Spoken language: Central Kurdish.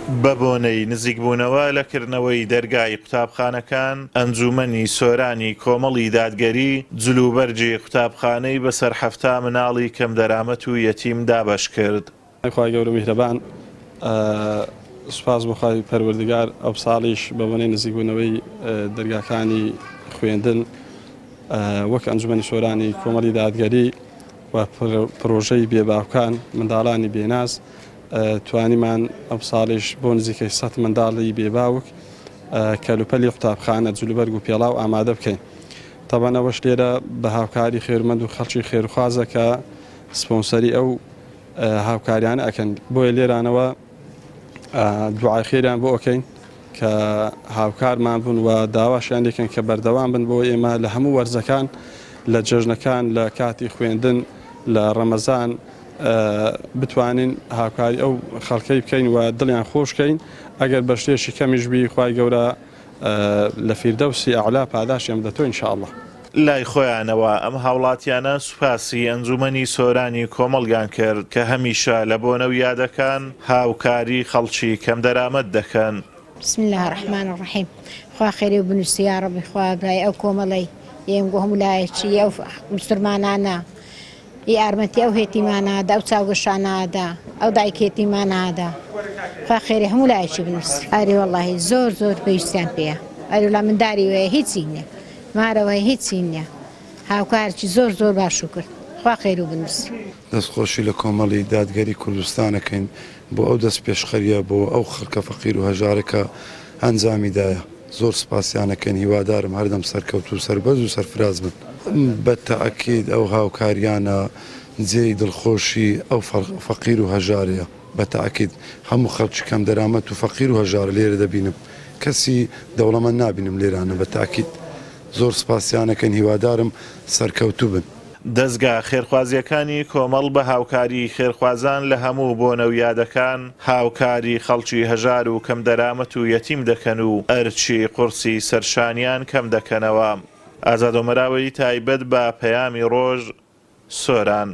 بەبۆنەی نزیکبوونەوە لە کردنەوەی دەرگای قوتابخانەکان، ئەنجوومەنی سۆرانی کۆمەڵی دادگەری جلوبەرگی قوتابخانەی بەسەر 70 مناڵی کەمدەرامەت و یەتیم دابەشکرد. خوای گەورە میهرەبان سوپاس بۆ خوای پەروەردگار ئەوساڵیش بەبۆنەی نزیکبوونەوەی دەرگاکانی خوێندن وەک ئەنجومەنی سۆرانی کۆمەڵی دادگەری و پرۆژەی بێباوکان منداڵانی بێناز توانیمان ئەمساڵیش بۆ نزیکەی 100 منداڵی بێباوک کەلوپەلی قوتابخانە جلوبەرگ و پێڵاو ئامادە بکەین. تەبعەن ئەوەش لێرە بە هاوکاری خێرمەند و خەڵکی خێرخوازە کە سپۆنسەری ئەو هاوکاریانە ئەکەن بۆیە لێرانەوە دوعای خێریان بۆ ئەکەین کە هاوکارمان بوون و داواشیان لێکەن کە بەردەوام بن بۆ ئێمە لە هەموو وەرزەکان لە جەژنەکان لە کاتی خوێندن لە ڕەمەزان بتوانین هاوکاری ئەو خەڵکەی بکەین و دڵیان خۆشکەین ئەگەر بە شتێکی کەمیش بی خوای گەورە لە فیردەوسی ئەعلا پاداشتیان بدەتەوە ان شاء اللە. لای خۆیانەوە ئەم هاوڵاتیانە سوپاسی ئەنجومەنی سۆرانی کۆمەڵگان کرد کە هەمیشە لە بۆنە و یادەکان هاوکاری خەڵکی کەمدەرامەت دەکەن. بسم اللە الرحمن الرحیم خوا خێری و بنوسی یاڕەبی خوا برای ئەو کۆمەڵەی یەم گۆ هەموو لایەکی ئەو مسلمانانە یارمەتی ئەو هێتیمانادا ئەو چاوگەشانادا ئەو دایک هێتیمانادا خوا خێری هەموو لایەکی بنووسی ئەرێ وەڵاهی زۆر زۆر پێویستیان پێیە ئەرێ وەڵا منداری وەیە هیچی نییە مارەوە هیچی نییە هاوکارکی زۆر زۆر باشو کرد خوا خێرو بنووسی. دەستخۆشی لە کۆمەڵی دادگەری کوردستان ئەکەین بۆ ئەو دەستپێشخەریە بۆ ئەو خەڵکە فەقیر و هەژارە کە ئەنجامی دایە زۆر سپاسیان ئەکەین هیوادارم هەردەم سەرکەوتوو و سەربەرز و سەرفراز بن. بە تەئکید ئەو هاوکاریانە جێی دڵخۆشی ئەو فەقیر و هەژارەیە بە تەئکید هەموو خەڵکی کەم دەرامەت و فەقیر و هەژارە لێرە دەبینم کەسی دەوڵەمەند نابینم لێرانە بە تەئکید زۆر سپاسیان ئەکەین هیوادارم سەرکەوتوو بن. دەزگا خێرخوازییەکانی کۆمەڵ بە هاوکاریی خێرخوازان لە هەموو بۆنە و یادەکان هاوکاری خەڵکی هەژار و کەمدەرامەت و یەتیم دەکەن و ئەرکی قورسی سەرشانیان کەم دەکەنەوە. ئازاد ئۆمەراوەیی تایبەت بە پەیامی ڕۆژ، سۆران.